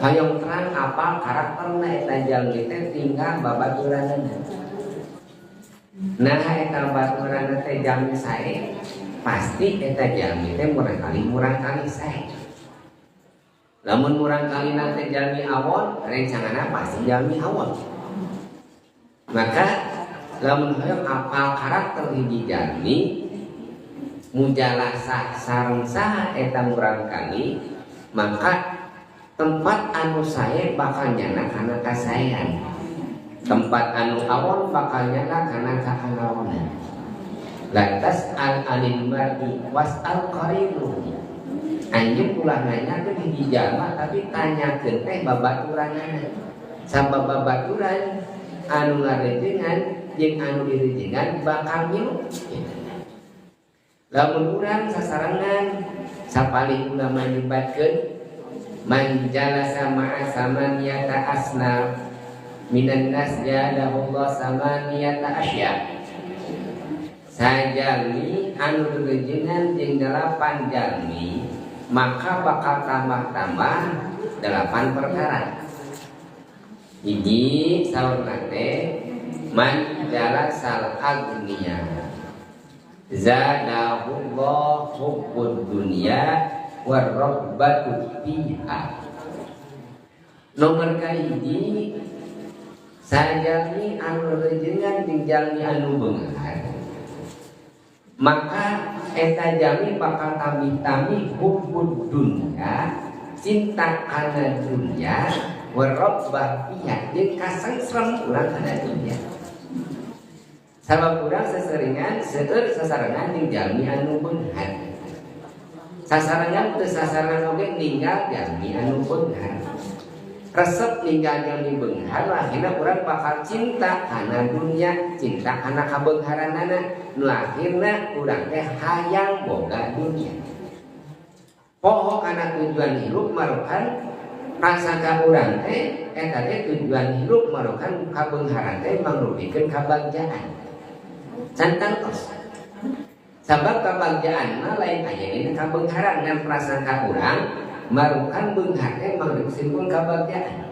Hoyong terang apal karakterna eta jalmi teh tinggal babaturanna. Nah, eta baturanna teh jalmi sae, pasti eta jalmi teh murangkalih sae. Lamun murangkalihna teh jalmi awon, rencanganna pasti jalmi awon. Maka lamun hoyong apal karakter hiji jalmi, mujalasah sareng saha eta murangkalih, maka tempat anu sae bakal nyana kana kasaean, tempat anu awon bakal nyana kana kaanawonan. Lantas al alim mar'i was'al qarinu. Anjeun ulah nanyakeun hiji jalma tapi tanyakeun teh babaturanana. Sabab babaturan anu ngarejengan jeung anu direjengan bakal ngilu. Lamun urang sasarengan sapalih ulama nyebatkeun man jalasa ma'a samaniyata asnaf minan nas jadahullah samaniyata asya. Sajalmi anu rejengan jeung 8 jalmi maka bakal tambah-tambah 8 perkara. Hiji saurna teh man jalasal agniya zadahullah hubbud dunya warrabbatu fiha. Nomor kahiji sajalmi anu rejengan jeung jalmi anu beunghar maka eta jalmi bakal tami-tami hubbud dunya, cinta kana dunya, warrabbah fiha jeung kasengsrem urang kana dunya. Sabab urang seseringan seueur sasarengan jeung jalmi anu beunghar. Sasarengan teu sasarengan oge ninggal jalmi anu beunghar. Resep ninggal jalmi beunghar akhirna urang bakal cinta kana dunya, cinta kana kabeungharanana. Nu akhirna urang teh hayang boga dunya. Poho kana tujuan hirup marukan prasangka urang teh eta teh tujuan hirup marukan kabeungharan teh mangrupikeun kabagjaan. Can tangtos. Sabab kabagjaan mah lain aya dina kabeungharan ngan prasangka urang marukan beunghar teh mangrupikeun kabagjaan.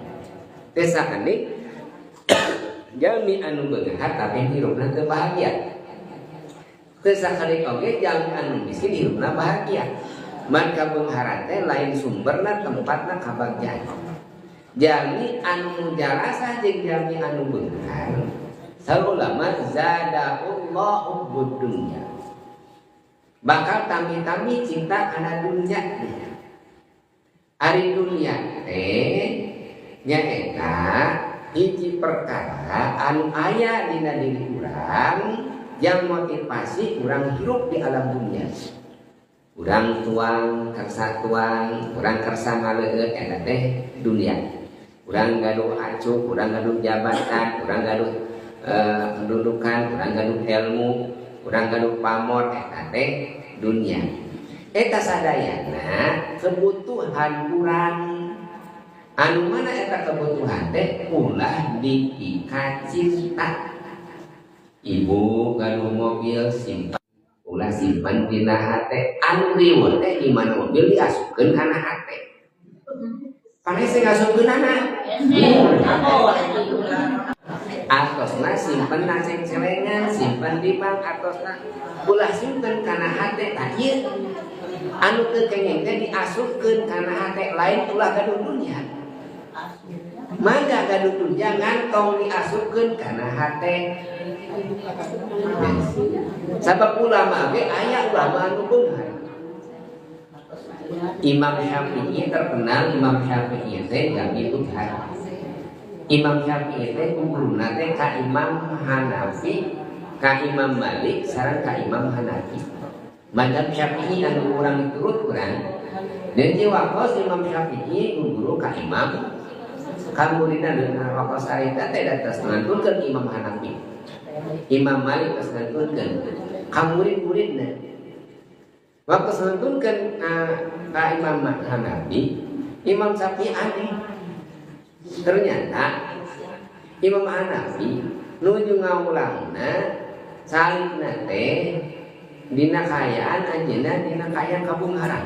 Teh sakedik jalmi anu beunghar tapi hirupna teu bahagia. Teu sakedik oge jalmi anu miskin hirupna bahagia. Man kabeungharan teh lain sumberna tempatna kabagjaan. Jalmi anu mujalasah jeung jalmi anu beunghar saur ulama zadahullahu bud dunya. Bakal tami-tami cinta kana dunya. Ari dunya teh nyaeta hiji perkara anu aya dina diri urang yang motivasi urang hirup di alam dunia. Urang tuang kersa tuang, urang kersa ngaleueut eta teh dunia. Urang gaduh acuk, urang gaduh jabatan, urang gaduh kedudukan, urang gaduh ilmu, urang gaduh pamor eta teh dunia. Eta sadayana kebutuhan urang. Anu mana eta kebutuhan teh ulah diikat cinta. Ibu gaduh mobil simpan, ulah simpan dina hate. Anu riweuh teh di mana mobil diasupkeun kana hate. Pane sing ngasupkeunana? Atosna simpen na ceng-celengan, simpen di bank atosna ulah simpen kana hate. Tah ieu anu teu kenging teh diasupkeun kana hate lain ulah gaduh dunya. Mangga gaduh dunya ngantong diasupkeun kana hate. Sabab ulama ge aya ulama anu beunghar. Imam Syafi'i terkenal, Imam Syafi'i teh jalmi beunghar. Imam Syafi'i teh guruna teh ka Imam Hanafi, ka Imam Malik, sareng ka Imam Hanafi. Mazhab Syafi'i anu urang diturut urang. Dan di waktos Imam Syafi'i guru ka Imam kamuridna dengan waktos harita teh datas ngantunkeun Imam Hanafi. Imam Malik tos ngantunkeun ka murid-muridna. Waktu ngantunkeun ka Imam Hanafi, Imam Syafi'i aneh. Ternyata Imam Hanafi nuju ngawulangna salibna teh dina kaayaan anjeunna dina kaayaan kabungharan.